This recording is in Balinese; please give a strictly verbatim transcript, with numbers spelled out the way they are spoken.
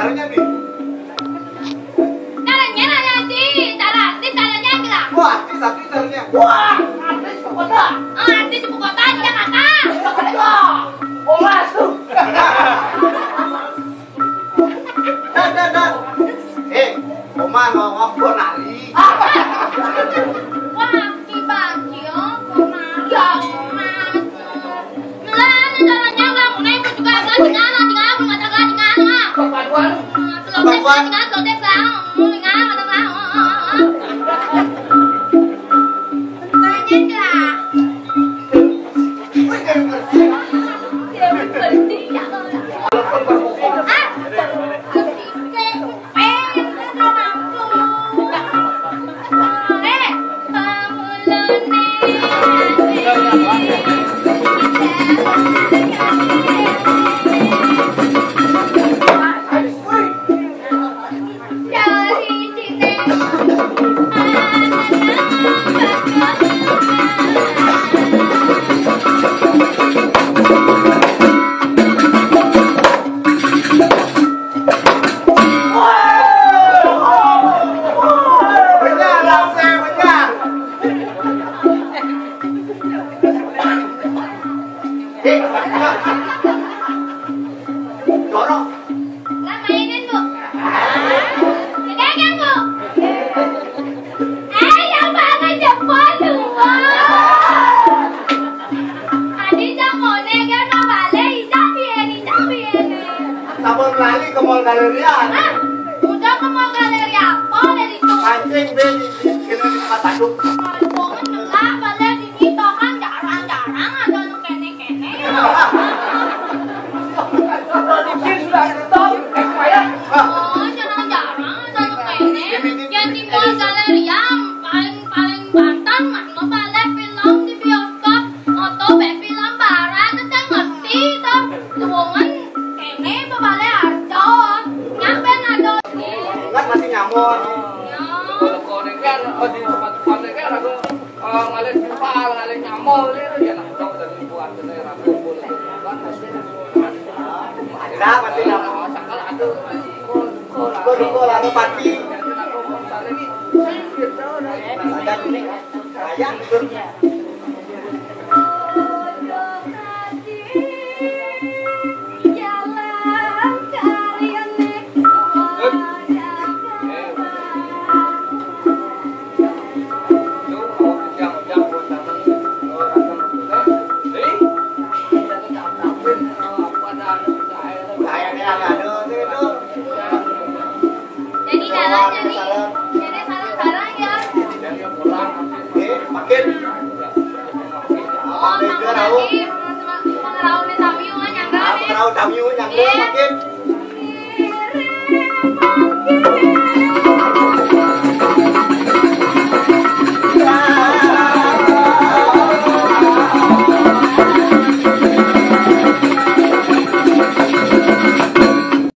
Caranya, Bi? Caranya, caranya, Ci. Cara artis, caranya, bilang. Wah, artis, artis, caranya. Wah, artis ibu kota. Ah, artis ibu kota di Jakarta. Jakarta. Omas tuh. Dan, dan, dan. Eh, Oma, ngomong, gua nari. Wah, si Bagio, kemari, Oma. Lah, ini caranya, Bang. Nah, ibu juga agak tinggal, tinggal, belum ada, tinggal, tinggal. Kepaduan. Selotip, tinggal, selotip, Bang. Tinggal, tinggal, Bang. Tanya, Bang. Dorong. Lah, mainin, Bu. Pegangan, Bu. Eh, yang mana jempol dua? Tadi jempolnya kan mau balik, ijak piye, ijak piye. Sampun lali ke Mall Galeria. Ah, udah ke Mall Galeria, apa dari itu? Pancing, Be, di, di, di tempat tanduk. Aduh, ngelak, balik di situ kan jarang-jarang ada nu kene-kene. Produksi sudah stop, expired. Oh, jarang-jarang ada nu kene. Yang di Mall Galeria paling-paling banter, mah ngebalik film di bioskop. Oto be film barat, tetep ngerti to. Lowongan kene bebale arjo. Nyampe nado. Ingat masih nyamor. Ya. Kalau konek kan, oh, di tempat-tempat kan aku, eh, ngalih jempal, ngalih nyamor, ya, ya, nah, tahu dari buat dari rabu. Ada masih nyamor. Sakal ada. Kok, kok, lalu pati. Ada nih. Ayah. Jadi jalan, jadi, jadi salam bareng ya. Oke, makin. Oh, Makin Mang jauh. Nadif, Mang Raun Tamiu, nyangga. Ah, Mang Raun Tamiu, nyangga, iya. Makin.